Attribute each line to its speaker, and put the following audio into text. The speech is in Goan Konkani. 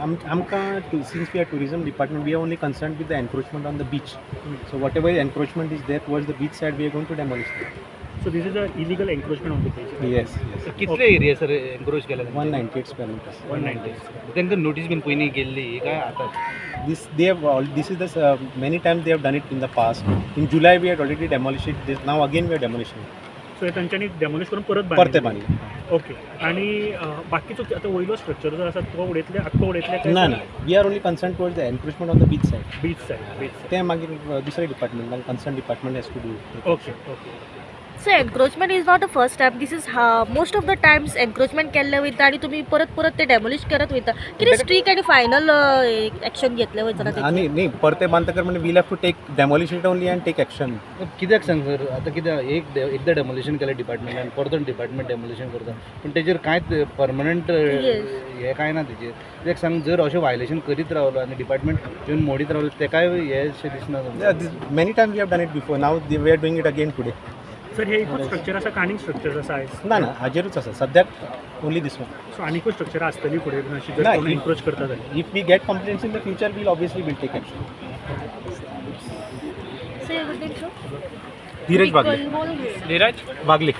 Speaker 1: आमकां, since we are tourism department, we are only concerned with the encroachment on the beach. So whatever encroachment is there towards the beach side, we are going to demolish.
Speaker 2: So this is a illegal encroachment on the beach?
Speaker 1: Yes.
Speaker 3: कितले एरिया सर एन्क्रोच केला?
Speaker 1: 198 square meters.
Speaker 3: 190. तांकां नोटीस बीन पयलीं गेल्ली काय आतां?
Speaker 1: This they have all this is the many times they have done it in the past. In July we had already demolished it. This now again we are demolishing it.
Speaker 2: So हे तांच्यांनी डेमोलिश करून परत
Speaker 1: परते बांदले.
Speaker 2: ओके, आणि बाकीचो आता वयलो स्ट्रक्चर जो आसा तो उडयतले, आख्खो उडयतले काय?
Speaker 1: ना ना, we are only concerned towards the encroachment on the beach side.
Speaker 2: Beach side, beach.
Speaker 1: ते मागीर दुसरे department, concerned department has to do.
Speaker 2: Okay.
Speaker 4: So encroachment is not a first time. This is most of the times encroachment केल्लें वयता आनी तुमी परत परत ते डेमोलिश करत वयता. कितें स्ट्रीक आनी फायनल एक्शन घेतलें वयता ना?
Speaker 1: आनी न्ही, परते बांदतकर म्हणजे we'll have to take demolish it only and take action.
Speaker 3: कित्याक सांग सर, आतां कित्याक एक एकदां डेमोलिशन केलें डिपार्टमेंटान, परतून डिपार्टमेंट डेमोलिशन करता, पूण तेजेर कांयच परमनंट हें कांय ना तेजेर. कित्याक सांग, जर अशें वायलेशन करीत रावलो आनी डिपार्टमेंट येवन मोडीत रावलो, तेकाय हें अशें दिसना तुमकां?
Speaker 1: Many times we have done it before. Now we are doing it again today.
Speaker 2: Sir, हे एकूच स्ट्रक्चर आसा का आनीक स्ट्रक्चर आसा आयज?
Speaker 1: ना ना, हाजेरूच आसा सद्याक, ओनली दीस वन.
Speaker 2: सो आनीकूय स्ट्रक्चर आसतली फुडें अशी जर
Speaker 1: ना,
Speaker 2: कोण एन्क्रोच करता जाल्यार?
Speaker 1: If we get complaints in the future, we'll obviously will take action.
Speaker 4: So good name sir?
Speaker 1: Dhiraj Wagle.
Speaker 4: Dheeraj
Speaker 1: Wagle.